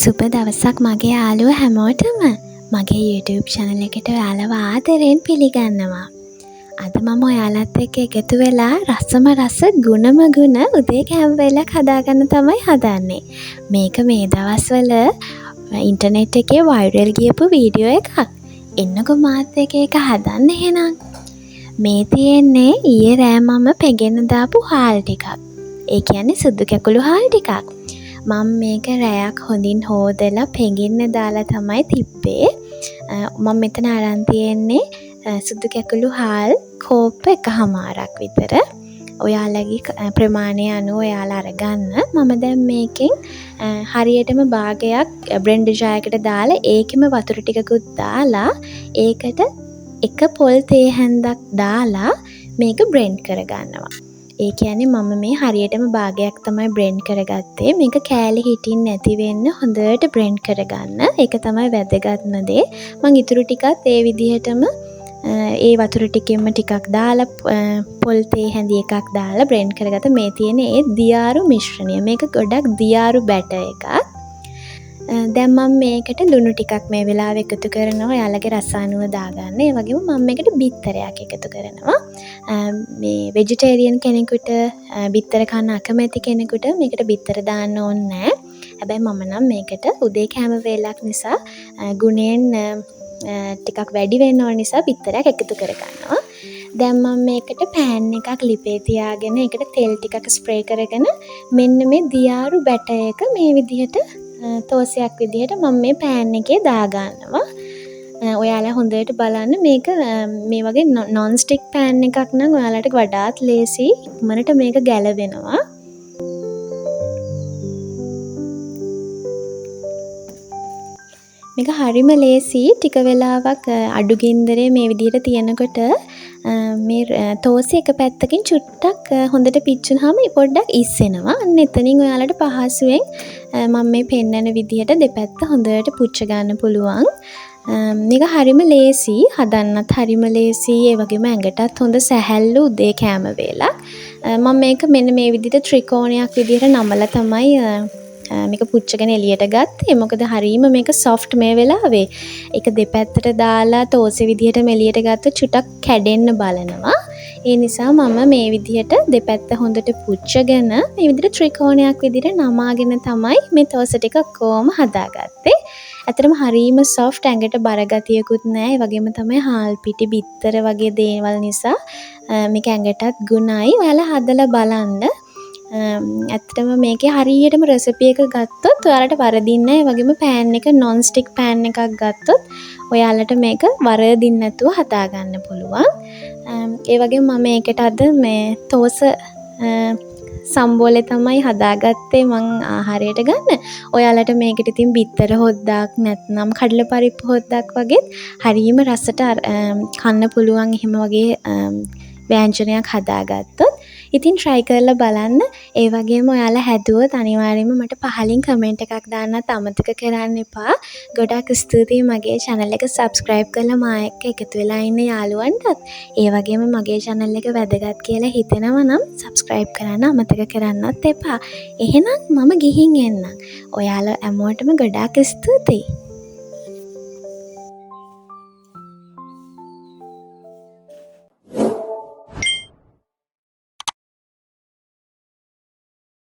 සුබ දවසක් මගේ යාළුවෝ හැමෝටම. මගේ YouTube channel එකට ඔයාලව ආදරෙන් පිළිගන්නවා. අද මම ඔයාලත් එක්ක එකතු වෙලා රසම රස ගුණම ගුණ උදේ කෑම වේලක් හදාගන්න තමයි හදන්නේ. මේක මේ දවස්වල ඉන්ටර්නෙට් එකේ වයිරල් ගියපු වීඩියෝ එකක්. එන්නකෝ මාත් එක්ක ඒක හදන්න එහෙනම්. මේ තියෙන්නේ ඊයේ රෑ මම පෙගෙන්න දාපු හාල් ටිකක්. ඒ කියන්නේ සුදු කැකුළු හාල් ටිකක්. මම මේක රැයක් හොඳින් හෝදලා පෙඟෙන්න දාලා තමයි තිබ්බේ. මම මෙතන අරන් තියෙන්නේ සුදු කැකුළු හාල් කෝප්ප එකහමාරක් විතර. ඔයාලගේ ප්‍රමාණය අනුව ඔයාලා අරගන්න. මම දැන් මේකෙන් හරියටම භාගයක් බ්ලෙන්ඩර් ජාර් එකට දාලා ඒකෙම වතුර ටිකකුත් දාලා ඒකට එක පොල් තේ හැන්දක් දාලා මේක බ්ලෙන්ඩ් කරගන්නවා. ඒ කියන්නේ මම මේ හරියටම භාගයක් තමයි බ්ලෙන්ඩ් කරගත්තේ. මේක කෑලි හිටින් නැති වෙන්න හොඳට බ්ලෙන්ඩ් කරගන්න. ඒක තමයි වැදගත්ම දේ. මං ඉතුරු ටිකත් ඒ විදිහටම ඒ වතුර ටිකෙන්ම ටිකක් දාලා පොල් තේ හැඳි එකක් දාලා බ්ලෙන්ඩ් කරගත්තා. මේ තියෙන ඒ දියාරු මිශ්‍රණය. මේක ගොඩක් දියාරු බැටර් එකක්. දැන් මම මේකට ලුණු ටිකක් මේ වෙලාවේ එකතු කරනවා. ඔයාලගේ රස අනුව දාගන්න. ඒ වගේම මම මේකට බිත්තරයක් එකතු කරනවා. මේ වෙජිටේරියන් කෙනෙකුට, බිත්තර කන්න අකමැති කෙනෙකුට මේකට බිත්තර දාන්න ඕනේ නෑ. හැබැයි මම නම් මේකට උදේ කෑම වේලක් නිසා, ගුණයෙන් ටිකක් වැඩි වෙන්න ඕන නිසා බිත්තරයක් එකතු කරගන්නවා. දැන් මම මේකට පෑන් එකක් ලිපේ තියාගෙන ඒකට තෙල් ටිකක් ස්ප්‍රේ කරගෙන මෙන්න මේ දියාරු බැටර් එක මේ විදිහට, තෝසයක් විදිහට මම මේ පෑන් එකේ දාගන්නවා. ඔයාලා හොඳට බලන්න මේක, මේ වගේ නොන් ස්ටික් පෑන් එකක් නම් ඔයාලට වඩාත් ලේසි. ඉක්මනට මේක ගැලවෙනවා. මේක හරිම ලේසි. ටික වෙලාවක්, අඩු ගින්දරේ මේ විදිහට තියනකොට, මේ තෝසෙ එක පැත්තකින් චුට්ටක්, හොඳට පිච්චුනහම පොඩ්ඩක් ඉස්සෙනවා. අන්න එතනින් ඔයාලට පහසුවෙන්, මම මේ පෙන්නන විදිහට දෙපැත්ත හොඳට පුච්ච ගන්න පුළුවන්. මේක හරිම ලේසි. හදන්නත් හරිම ලේසි. ඒ වගේම ඇඟටත් හොඳ සැහැල්ලු උදේ කෑම වේලක්. මම මේක මෙන්න මේ විදිහට ත්‍රිකෝණයක් විදිහට නමලා තමයි, මේක පුච්චගෙන එළියට ගත්තේ. මොකද හරීම මේක සොෆ්ට් මේ වෙලාවේ. ඒක දෙපැත්තට දාලා තෝසෙ විදිහටම එළියට ගත්තොත් චුට්ටක් කැඩෙන්න බලනවා. ඒ නිසා මම මේ විදිහට දෙපැත්ත හොඳට පුච්චගෙන මේ විදිහට ත්‍රිකෝණයක් විදිහට නමාගෙන තමයි මේ තෝසෙ ටික ඔක්කොම හදාගත්තේ. ඇත්තටම හරීම සොෆ්ට්, ඇඟට බර ගතියකුත් නෑ. ඒ වගේම තමයි හාල් පිටි බිත්තර වගේ දේවල් නිසා, මේක ඇඟටත් ගුණයි. ඔයාලා හදලා බලන්න. ඇත්තටම මේකේ හරියටම රෙසිපි එක ගත්තොත් ඔයාලට වරදින්නේ නෑ. ඒ වගේම පෑන් එක නොන් ස්ටික් පෑන් එකක් ගත්තොත් ඔයාලට මේක වරදින්න නැතුව හදාගන්න පුළුවන්. ඒ වගේම මම මේකට අද මේ තෝස, සම්බෝලේ තමයි හදාගත්තේ මං ආහාරයට ගන්න. ඔයාලට මේකට ඉතින් බිත්තර හොද්දක් නැත්නම් කඩල පරිප්පු හොද්දක් වගේත් හරියම රසට කන්න පුළුවන් එහෙම වගේ, ව්‍යංජනයක් හදාගත්තොත්. ඉතින් try කරලා බලන්න. ඒ වගේම ඔයාලා හැදුවොත් අනිවාර්යයෙන්ම මට පහලින් කමෙන්ට් එකක් දාන්නත් අමතක කරන්න එපා. ගොඩක් ස්තුතියි මගේ channel එක subscribe කරලා මා එක්ක එකතු වෙලා ඉන්න යාළුවන්ටත්. ඒ වගේම මගේ channel එක වැදගත් කියලා හිතෙනවා නම් subscribe කරන්න අමතක කරන්නත් එපා. එහෙනම් මම ගිහින් එන්නම්. ඔයාලා හැමෝටම ගොඩාක් ස්තුතියි.